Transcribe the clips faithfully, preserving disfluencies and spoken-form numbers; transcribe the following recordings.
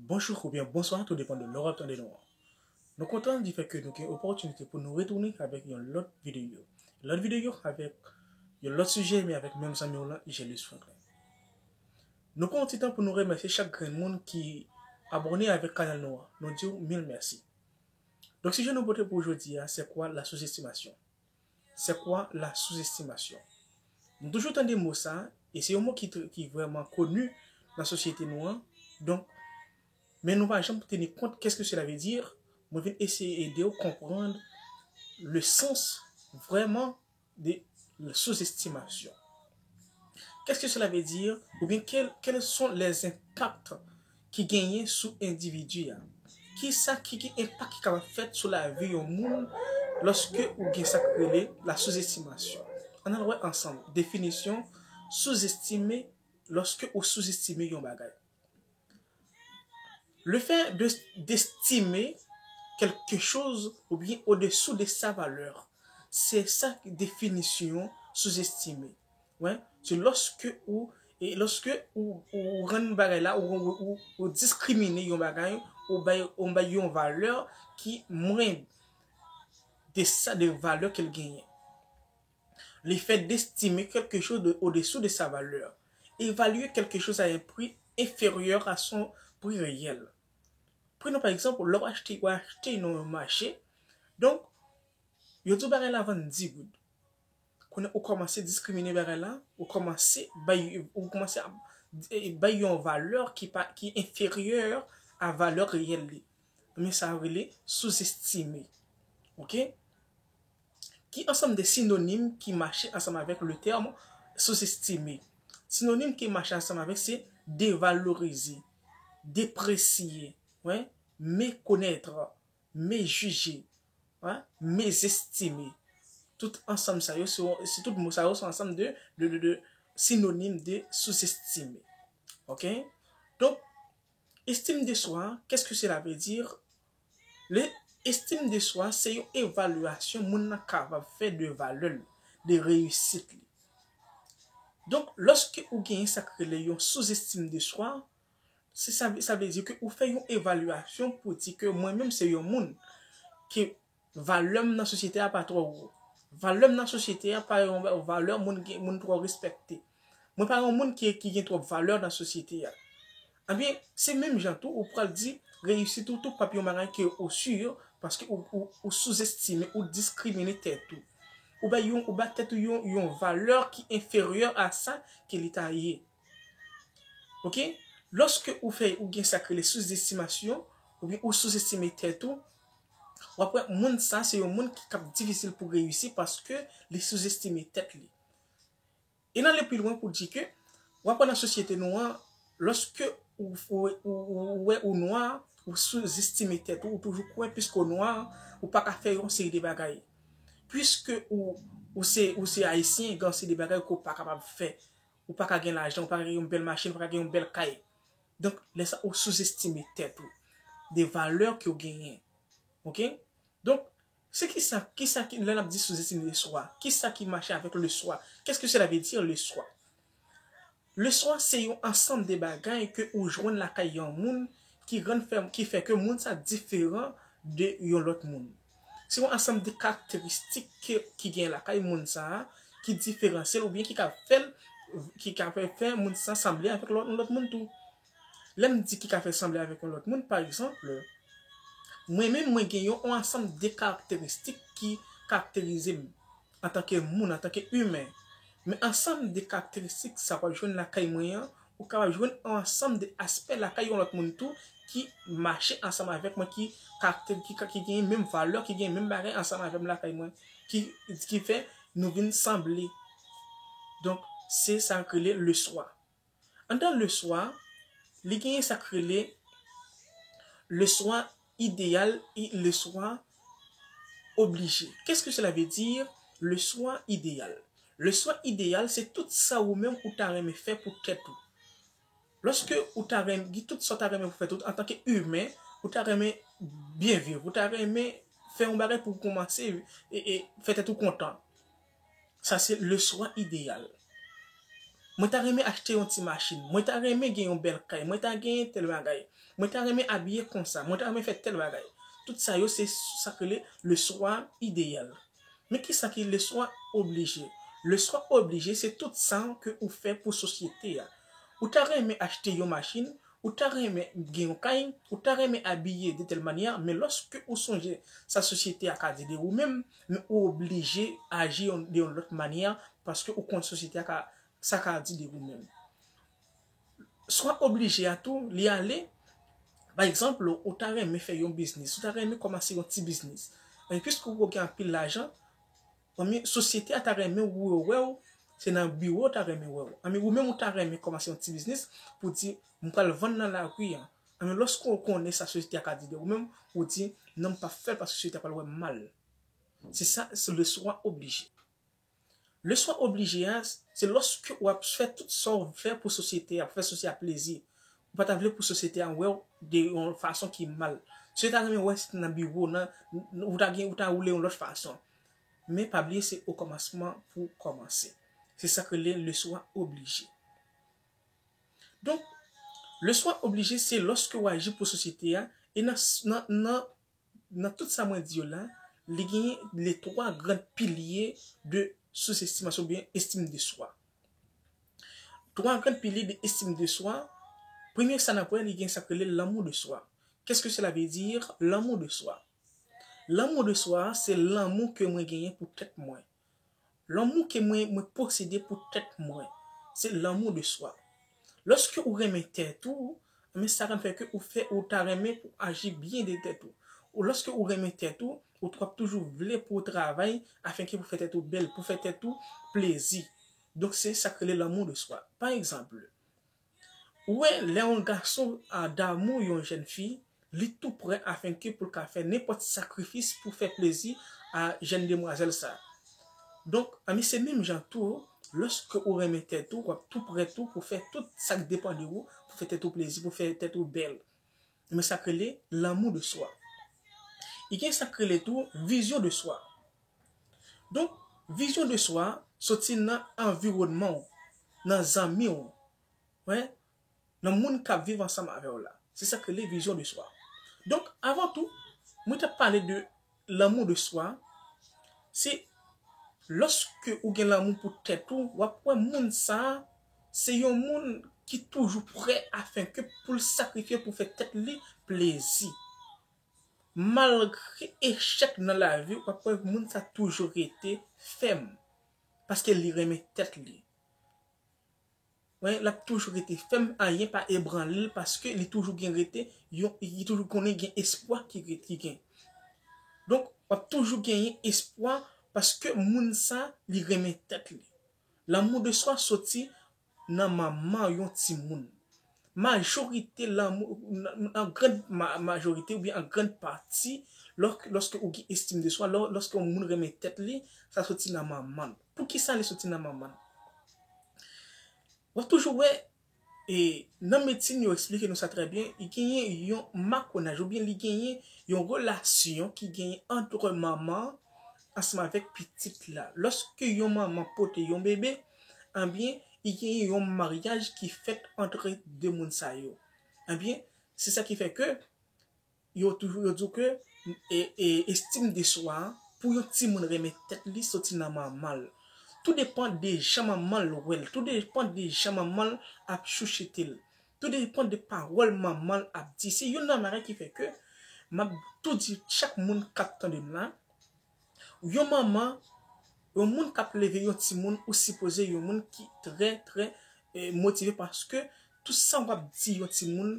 Bonjou oubyen bonswa, tou depann de lè w ap tande nou an. Nou kontan di fè ke nou gen opòtinite pou nou retounen avèk yon lòt videyo. Lòt videyo avèk yon lòt sijè, men avèk menm zanmi w lan, Gelus Franklin. Nou pran yon ti tan pou nou remèsye chak grenn moun ki abòne avèk kanal nou an. Nou di w mil mèsi. Donk, sijè nou pote pou jodi a, c'est quoi la sous-estimation? C'est quoi la sous-estimation? Nou toujou tande mo sa, e se yon mo ki, tr- ki vrèman koni nan sosyete nou an. Donk, men nou pa janm teni kont qu'est-ce que cela veut dire. Mwen vin eseye ede w konprann le sens vraiment de la sous-estimation. Qu'est-ce que cela veut dire? Oubyen quels sont les impacts ki genyen sou endividi a? Kisa ki, ki enpak ki kapab fèt sou lavi yon moun lòske ou gen sa k rele la sous-estimation? Ann al wè ansanm definisyon sous-estimer, lòske ou souzestime yon bagay. Le fait de d'estimer quelque chose ou bien au-dessous de sa valeur, se sa ki definisyon souzestime. Wi, se lòske ou e lòske ou, ou rann bagay la, ou, ou, ou, ou diskrimine yon bagay, ou bay, ou bay yon valè ki mwen de sa, de valè ke l genyen. Le fait d'estimer quelque chose de, au-dessous de sa valeur. Évaluer quelque chose à un prix inférieur à son prix réel. Prenons par exemple, lè w achte, w achte nan yon mache. Donk, yo di w bagay la vann dis goud. Kounye a ou kòmanse diskrimine bagay la, ou kòmanse bay, ou kòmanse ap, e, bay yon valè ki pa, ki enferyè a valè reyèl li. Men sa yo rele souzestime. Oke? Ki ansanm de sinonim ki mache ansanm avèk le tèm souzestime? Sinonim ki mache ansanm avèk se devalorize, depresye, wi, mekonèt, mejije, wi, mezestime. Tout ansanm sa yo, se, se tout mo sa yo se ansanm de, de, de, de sinonim de souzestime. Oke? Donk, estime de soi, qu'est-ce que cela veut dire? Le estime de soi, se yon evalyasyon moun nan kapab fè de valè l, de reyisit li. Donk, lòske ou genyen sa k rele yon souzestime de soi, se sa, sa vle di ke ou fè yon evalyasyon pou di ke mwen menm se yon moun ke valè m nan sosyete a pa twò wo. Valè m nan sosyete a pa yon valè moun gen, moun twò respekte. Mwen pa yon moun ki, ki gen twòp valè nan sosyete a. Ebyen, se menm jan tou, ou pral di, reyisit ou tou p ap yon bagay ke ou si, paske ou, ou, ou souzestime, ou diskrimine tèt ou. Ou bay yon, ou bay tèt ou yon, yon valè ki enferyè a sa ke li ta ye. Oke? Lòske ou fè, ou gen sa k rele souzestimasyon, oubyen ou souzestime tèt ou, w ap wè moun sa se yon moun ki k ap difisil pou reyisi paske li souzestime tèt li. E n ale pi lwen pou di ke, w ap wè nan sosyete nou an, lòske ou, ou, ou, ou wè ou nwa, ou souzestime tèt ou, ou toujou kwè piske w nwa, ou pa ka fè yon seri de bagay. Piske ou, ou se, ou se ayisyen, gen yon seri de bagay ke w pa kapab fè. Ou pa ka gen lajan, ou pa ka gen yon bèl machin, ou pa ka gen yon bèl kay. Donk, lè sa, ou souzestime tèt ou. De valè ke w genyen. Oke? Donk, se kisa, kisa ki, lè n ap di souzestime le soi, kisa ki mache avèk le soi? Qu'est-ce que cela veut dire le soi? Le soi se yon ansanm de bagay ke ou jwenn lakay yon moun ki rann fè, ki fè ke moun sa diferan de yon lòt moun. Se yon ansanm de karakteristik ke, ki gen lakay moun sa a, ki diferansye l oubyen ki ka fè l, ki ka fè, fè moun sa sanble avèk lòt, lòt moun tou. Lè m di ki ka fè sanble avèk yon lòt moun, pa egzanp, mwen menm, mwen gen yon, yon ansanm de karakteristik ki karakterize m antanke moun, antanke imen. Men ansanm de karakteristik sa w ap jwenn lakay mwen an, ou kapab jwenn yon ansanm de aspè lakay yon lòt moun tou ki mache ansanm avèk mwen, ki karakte, ki, ki gen menm valè, ki gen menm bagay ansanm avè m lakay mwen, ki, ki fè nou vin sanble. Donk, se sa k rele le soi. Anndan le soi, li genyen sa k rele le soi idéal e le soi obligé. Qu'est-ce que cela veut dire, le soi idéal? Le soi idéal, se tout sa ou menm ou ta renmen fè pou tèt ou. Lòske ou ta renmen, gen tout sa w ta renmen pou fè tout, antanke imen, ou ta renmen byen viv, ou ta renmen fè yon bagay pou w kòmanse e, e fè tèt ou kontan. Sa se le soi idéal. Mwen ta renmen achte yon ti machin, mwen ta renmen gen yon bèl kay, mwen ta genyen tèl bagay. Mwen ta renmen abiye konsa, mwen ta renmen fè tèl bagay. Tout sa yo se sa k rele le choix idéal. Men kisa ki le choix obligé? Le choix obligé se tout sa ke ou fè pou sosyete a. Ou ta renmen achte yon machin, ou ta renmen gen yon kay, ou ta renmen abiye de tèl manyè, men lòske ou sonje sa sosyete a ka di de ou menm, men ou oblije aji yon, de yon lòt manyè paske ou konn sosyete a ka, sa ka di de ou menm. Choix obligé a tou, li ale, pa egzanp, ou ta renmen fè yon biznis, ou ta renmen kòmanse yon ti biznis. Men piske ou gen anpil lajan, men sosyete a ta renmen ou wè w, se nan biwo ta renmen wè w. Men ou menm ou ta renmen kòmanse yon ti biznis pou di, "M pral vann nan lari a." Men lòske w konnen sa sosyete a ka di de ou menm, ou di, "Non, m p ap fè l paske sosyete a pral wè m mal." Se sa, se le choix obligé. Le choix obligé a, se lòske w ap fè tout sa w fè pou sosyete a, pou fè sosyete a plezi. Ou pa ta vle pou sosyete a wè w de yon fason ki mal. Sosyete a renmen wè se nan biwo, nan, ou ta gen, ou ta woule yon lòt fason. Men pa bliye se okòmansman pou kòmanse. Se sa k rele le choix obligé. Donk, le choix obligé se lòske w aji pou sosyete a e nan, nan, nan, nan tout sa mwen di yo la, li genyen les trois grands piliers de sous-estimation oubyen estime de soi. Twa gran pilye de estime de swa. Premye sa n ap wè, li gen sa k rele l'amour de soi. Qu'est-ce que cela veut dire, l'amour de soi? Lanmou de swa, se lanmou ke mwen genyen pou tèt mwen. Lanmou ke mwen, mwen posede pou tèt mwen. Se lanmou de swa. Lòske ou renmen tèt ou, men sa konn fè ke ou fè, ou ta renmen pou aji byen de tèt ou. Ou lòske ou renmen tèt ou, ou t ap toujou vle pou w travay afenke pou fè tèt ou bèl, pou fè tèt ou plezi. Donk se sa k rele lanmou de swa. Pa egzanp, ou wè lè yon gason a damou yon jèn fi, li tou prè afenke pou l ka fè nenpòt sakrifis pou fè plezi a jèn demwazèl sa. Donk, anben se menm jan tou, lòske ou renmen tèt ou, w ap tou prè tou pou fè tout sa k depann de ou, pou fè tèt ou plezi, pou fè tèt ou bèl. Men sa k rele lanmou de swa. Li gen sa k rele tou vizyon de swa. Donk, vizyon de swa soti nan anviwònman w, nan zanmi w, wè, nan moun k ap viv ansanm avè w la. Se sa k rele vizyon de swa. Donk, avan tou, mwen t ap pale de lanmou de swa. Se lòske ou gen lanmou pou tèt ou, w ap wè moun sa a, se yon moun ki toujou prè afenke pou l sakrifye pou fè tèt li plezi. Malgre echèk nan lavi, w ap wè moun sa toujou rete fèm. Paske li renmen tèt li. Wi, l ap toujou rete fèm, anyen pa ebranle l, paske li toujou gen rete, yon, li toujou konnen gen espwa ki ret, ki gen. Donk, w ap toujou genyen espwa, paske moun sa, li renmen tèt li. Lanmou de swa soti nan manman yon timoun. Majorite lanmou, nan, nan gran ma-, majorite oubyen an gran pati, lòk-, lòske ou gen estim de swa, lò-, lòske yon moun renmen tèt li, sa soti nan manman l. Poukisa li soti nan manman l? W ap toujou wè, e, nan medsin, yo eksplike nou sa trè byen, genyen yon makonaj, oubyen li genyen yon relasyon ki genyen ant manman ansanm avèk pitit la. Lòske yon manman pote yon bebe, anbyen, li genyen yon maryaj ki fèt ant de moun sa yo. Anbyen, se sa ki fè ke yo toujou, yo di w ke, e, e, estim de swa a, pou yon timoun renmen tèt li, soti nan manman l. Tou depann de jan manman l wè l, tou depann de jan manman l ap chouchoute l, tou depann de pawòl manman l ap di. Se youn nan bagay ki fè ke m ap tou di chak moun k ap tande m la, yon manman, yon moun k ap leve yon timoun, ou sipoze yon moun ki trè, trè, e, motive, paske tout sa w ap di yon timoun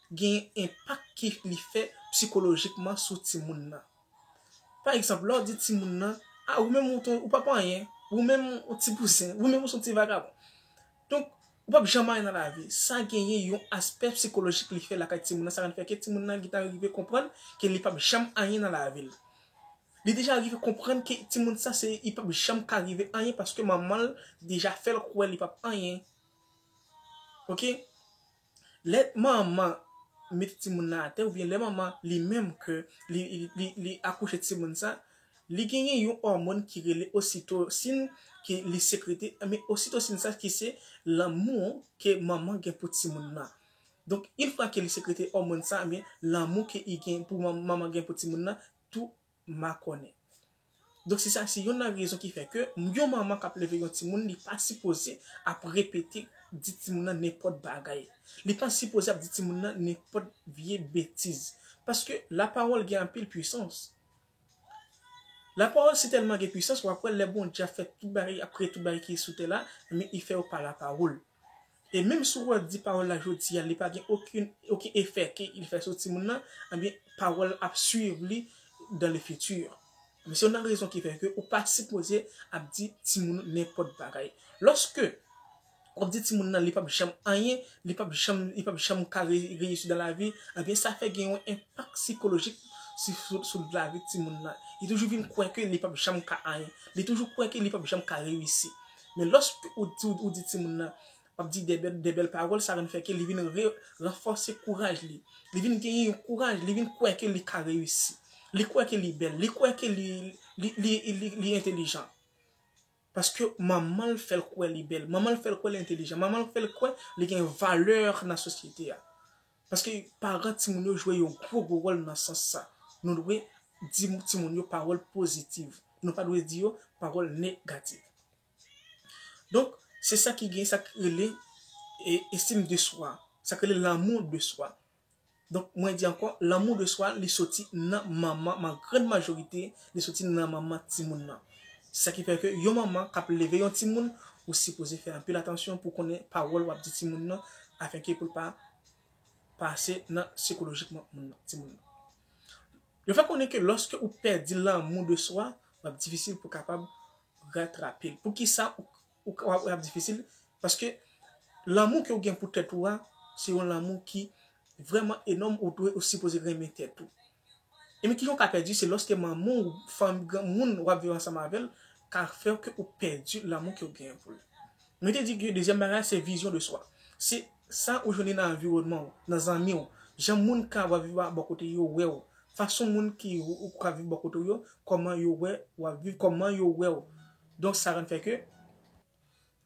gen enpak ki li fè sikolojikman sou timoun nan. Pa egzanp, lè w di timoun nan, "A, ou menm ou ton, ou p ap anyen, ou menm ou ti bouzen, ou menm ou se yon ti vagabon." Donk, ou p ap janm anyen nan lavi. Sa genyen yon aspè sikolojik li fè lakay timoun nan, sa konn fè ke timoun nan gentan rive konprann ke li p ap janm anyen nan lavi l. Li deja rive konprann ke timoun sa se, li p ap janm ka rive anyen paske manman l deja fè l kwè li p ap anyen. Oke? Lè manman mete timoun nan atè, oubyen lè manman li menm ke li, li, li, li akouche timoun sa, li genyen yon òmòn ki rele ositosin ke li sekrete, men ositosin sa ki se lanmou ke manman gen pou timoun nan. Donk, yon fwa ke li sekrete òmòn sa, ebyen, lanmou ke li gen pou manman gen pou timoun nan, tou makònen. Donk, se sa, se youn nan rezon ki fè ke yon manman k ap leve yon timoun, li pa sipoze ap repete, di timoun nan nenpòt bagay. Li pa sipoze ap di timoun nan nenpòt vye betiz. Paske lapawòl gen anpil pwisans. Lapawòl si tèlman gen pwisans, w ap wè lè Bondye ap fè tout bagay, ap kreye tout bagay ki sou tè la, men li fè yo pa lapawòl. E menm si w ap di pawòl la jodi a, li pa gen okenn, okenn efè ke li fè sou timoun nan, ebyen, pawòl ap swiv li dans le futur. Men se youn nan rezon ki fè ke ou pa sipoze ap di timoun nenpòt bagay. Lòske w ap di timoun nan li p ap janm anyen, li p ap janm, li p ap janm ka re- reyisi nan lavi, ebyen, sa fè gen yon enpak sikolojik sou, sou, sou lavi timoun nan. Li toujou vin kwè ke li p ap janm ka anyen. Li toujou kwè ke li p ap janm ka reyisi. Men lòske ou di, ou di timoun nan, w ap di de bèl, de bèl pawòl, sa vin fè ke li vin re- ranfòse kouraj li. Li vin genyen yon kouraj, li vin kwè ke li ka reyisi. Li kwè ke li bèl, li kwè ke li, li, li, li, li entelijan. Paske manman l fè l kwè li bèl, manman l fè l kwè li entelijan, manman l fè l kwè li gen valè nan sosyete a. Paske paran timoun yo jwe yon gwo, gwo wòl nan sans sa. Nou dwe di timoun yo pawòl pozitiv. Nou pa dwe di yo pawòl negatif. Donk, se sa ki gen, sa k rele, e, estime de swa, sa k rele l'amour de soi. Donk, mwen di ankò, l'amour de soi, li soti nan manman, nan gran majorite, li soti nan manman timoun nan. Sa ki fè ke yon manman k ap leve yon timoun, ou sipoze fè anpil atansyon pou konnen pawòl w ap di timoun nan, afenke pou l pa pase nan sikolojikman moun nan, timoun nan. Yo fè konnen ke lòske ou pèdi l'amour de soi, w ap difisil pou kapab ratrape l. Poukisa ou, ou, w ap, w ap difisil? Paske lanmou ke w gen pou tèt ou a, se yon lanmou ki vrèman enòm, ou dwe, ou sipoze renmen tèt ou. E men kijan w ka pèdi, se lòske manman w, fanm, granmoun w ap viv ansanm avè l, ka fè ke ou pèdi lanmou ke w genyen pou l. Mwen te di ke dezyèm bagay, se vizyon de swa. Se sa ou jwenn nan anviwònman w, nan zanmi w, jan moun ka w ap viv bò kote yo wè w, fason moun ki ou, ou ka viv bò kote w yo, kòman yo wè w ap viv, kòman yo wè w. Donk, sa rann fè ke,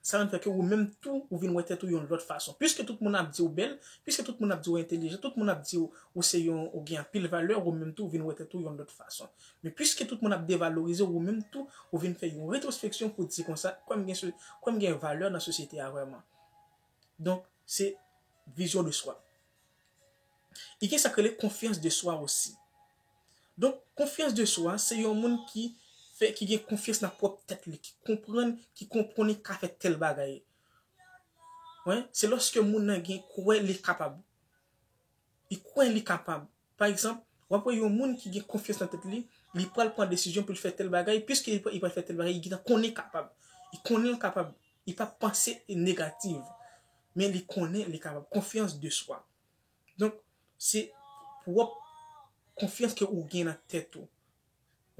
sa rann fè ke ou menm tou, ou vin wè tèt ou yon lòt fason. Piske tout moun ap di w bèl, piske tout moun ap di w entelijan, tout moun ap di w ou se yon, ou gen anpil valè, ou menm tou, ou vin wè tèt ou yon lòt fason. Men piske tout moun ap devalorize w, ou menm tou, ou vin fè yon retwospeksyon pou di konsa, kwè m gen, kwè m gen valè nan sosyete a vrèman. Donk, se vizyon de swa. Li gen sa k rele konfyans de swa osi. Donk, konfyans de swa, se yon moun ki fè, ki gen konfyans nan pwòp tèt li, ki konprann, ki konprann li ka fè tèl bagay. Wen, se lòske moun nan gen kwè li kapab. Li kwè li kapab. Pa egzanp, w ap wè yon moun ki gen konfyans nan tèt li, li pral pran desizyon pou l fè tèl bagay, piske li pral fè tèl bagay, li gentan konnen kapab. Li konnen l kapab. Li pa panse negatif. Men li konnen li kapab. Konfyans de swa. Donk, se pwòp konfyans ke ou gen nan tèt ou.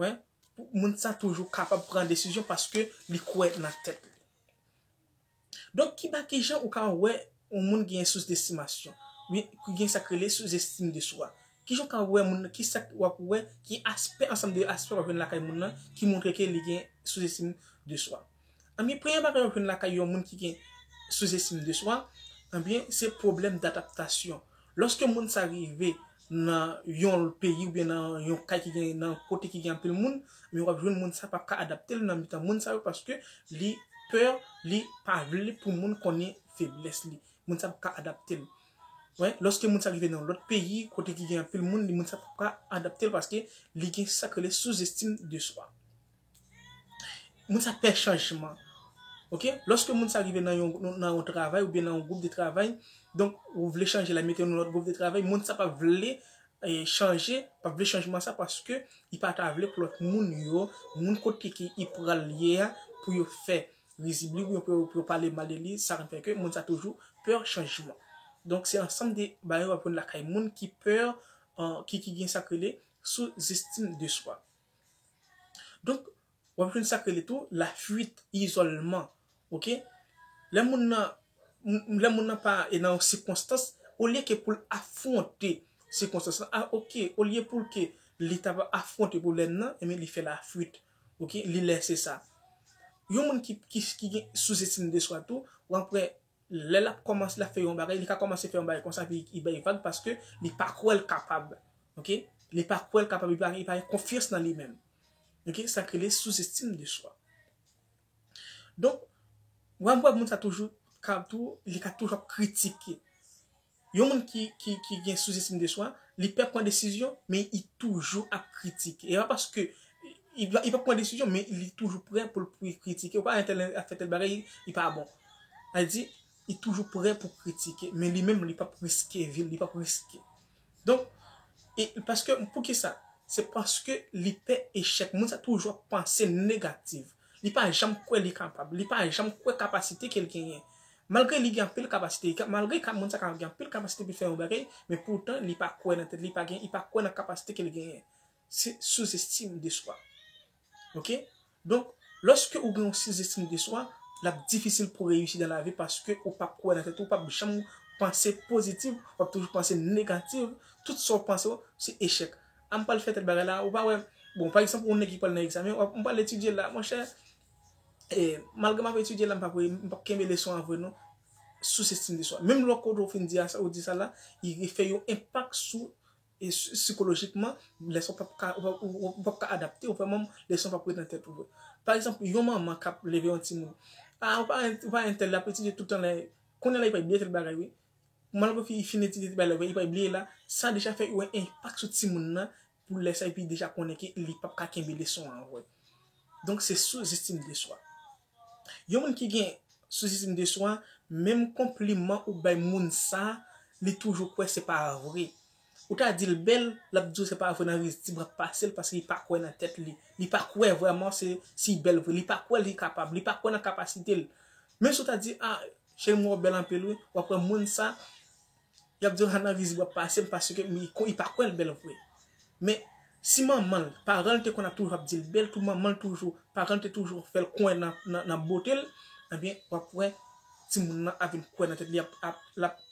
Wen, pou moun sa toujou kapab pran desizyon paske li kwè nan tèt li. Donk, ki ba kijan ou ka wè yon moun gen sous destimasyon? Wi, ki gen sa k rele sous estime de swa. Kijan ou ka wè moun nan, ki sa w ap wè, ki aspè, ansanm de aspè w ap jwenn lakay moun nan ki montre ke li gen sous estime de swa? Anbyen, premye bagay w ap jwenn lakay yon moun ki gen sous estime de swa, anbyen, se pwoblèm dadaptasyon. Lòske moun sa rive nan yon peyi oubyen nan yon kay ki gen, nan kote ki gen anpil moun, men w ap jwenn moun sa p ap ka adapte l nan mitan moun sa yo paske li pè, li pa vle pou moun konnen feblès li. Moun sa p ap ka adapte l. Wi, lòske moun sa rive nan yon lòt peyi, kote ki gen anpil moun, li, moun sa p ap ka adapte l paske li gen sa k rele sous estime de swa. Moun sa pè chanjman. Oke? Lòske moun sa rive nan yon, nan yon travay oubyen nan yon gwoup de travay, donk, ou vle chanje la, mete nan yon lòt gwoup de travay, moun sa pa vle, eh, chanje, pa vle chanjman sa paske li pa ta vle pou lòt moun yo, moun kote ki li pral ye a, pou yo fè rizib li, pou yo, pou yo, pou yo pale mal de li, sa rann fè ke moun sa toujou pè chanjman. Donk, se ansanm de bagay w ap jwenn lakay moun ki pè, eh, ki, ki gen sa k rele sous estime de swa. Donk, w ap jwenn sa k rele tou la fuite, izòlman. Oke? Lè moun nan, m- lè moun nan pa e nan yon sikonstans, olye ke pou l afwonte sikonstans lan, a, oke, olye pou l ke li ta va afwonte pwoblèm nan, ebyen, li fè la fuite. Oke? Li lèse sa. Yon moun ki, ki, ki gen sous estime de swa tou, w ap wè lè l ap kòmanse, l ap fè yon bagay, li ka kòmanse fè yon bagay konsa, epi li bay vag paske li pa kwè l kapab. Ok? Li pa kwè l kapab, li pa, li pa gen konfyans nan li menm. Ok? Sa k rele sous-estime de swa. Donk, w ap wè moun sa toujou, ka tou, li ka toujou ap kritike. Yon moun ki, ki, ki gen sous-estime de swa, li pè pran desizyon, men li toujou ap kritike. E pa paske li, li pa pran desizyon, men li toujou prè pou l, pou l kritike. Ou pa entèl ap fè tèl bagay, li, li pa bon. Sa vle di, li toujou prè pou kritike, men li menm, li p ap riske vi l, li p ap riske. Donk, e paske, poukisa? Se paske li pè echèk. Moun sa toujou ap panse negatif. Li pa janm kwè li kapab. Li pa janm kwè kapasite ke l genyen. Malgre li gen anpil kapasite, li ka, malgre ka, moun sa ka gen anpil kapasite pou fè yon bagay, men poutan li pa kwè nan tèt li, li pa gen, li pa kwè nan kapasite ke l genyen. Se sous-estime de swa. Ok? Donk, lòske ou gen yon sous-estime de swa, l ap difisil pou reyisi nan lavi paske ou p ap kwè nan tèt ou, ou p ap janm panse pozitif, w ap toujou panse negatif, tout sa w panse, se echèk. A m pral fè tèl bagay la, ou pa wè, bon, pa egzanp, yon nèg ki pral nan egzamen, w ap, m pral etidye la, monchè, e, malgre m ap etidye la, m p ap, m p ap kenbe leson an vre non. Sous-estime de swa. Menm lè kote ou fin di a sa, ou di sa la, li fè yon enpak sou e si-, sikolojikman, leson p ap ka, ou p ap, ou, ou p ap ka adapte, ou vrèman, leson p ap ret nan tèt ou vre. Pa egzanp, yon manman k ap leve yon timoun. A, ou pa, ou pa entèl, l ap etidye toutan la. Kounye a la, li pral bliye tèl bagay, wi. Malgre fi, fin etidye tèl bagay la, li pral bliye la. Sa deja fè yon enpak sou timoun nan, pou lè sa, epi deja konnen ke li p ap ka kenbe leson an vre. Donk, se sous-estime de swa. Yon moun ki gen sous-estime de swa, menm konpliman ou bay moun sa, li toujou kwè se pa vre. Ou ta di l bèl, l ap di w se pa vre nan rizib w ap pase l paske li pa kwè nan tèt li. Li pa kwè vrèman se, si l bèl vre. Li pa kwè li kapab. Li pa kwè nan kapasite l. Menm si w ta di, a, cheri m wè w bèl anpil wi, w ap wè moun sa, y ap di w a nan rizib w ap pase m paske li, li pa kwè l bèl vre. Men, si manman l, paran l te konn ap toujou ap di l bèl, tou manman l toujou, paran l te toujou fè l kwè nan, nan, nan bote l, ebyen, w ap wè timoun nan ap vin kwè nan tèt li, ap, ap, l ap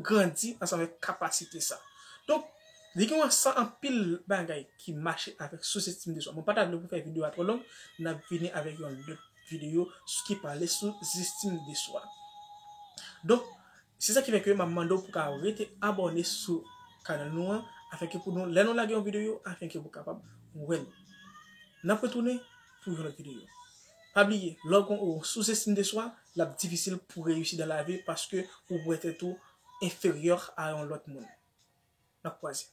grandi ansanm avèk kapasite sa. Donk, li gen yon sa anpil bagay ki mache avèk sous-estime de swa. Mwen pa ta vle pou fè videyo a twò long, n ap vini avèk yon lòt videyo ki pale sous-estime de swa. Donk, se sa ki fè ke m ap mande w pou ka rete abòne sou kanal nou an, afenke pou nou, lè nou lage yon videyo, afenke pou kapab wè l. N ap retounen pou yon lòt videyo. Pa bliye, lè w gen yon sous-estime de swa, l ap difisil pou reyisi nan lavi paske ou wè tèt ou enferyè a yon lòt moun. N ap kwaze.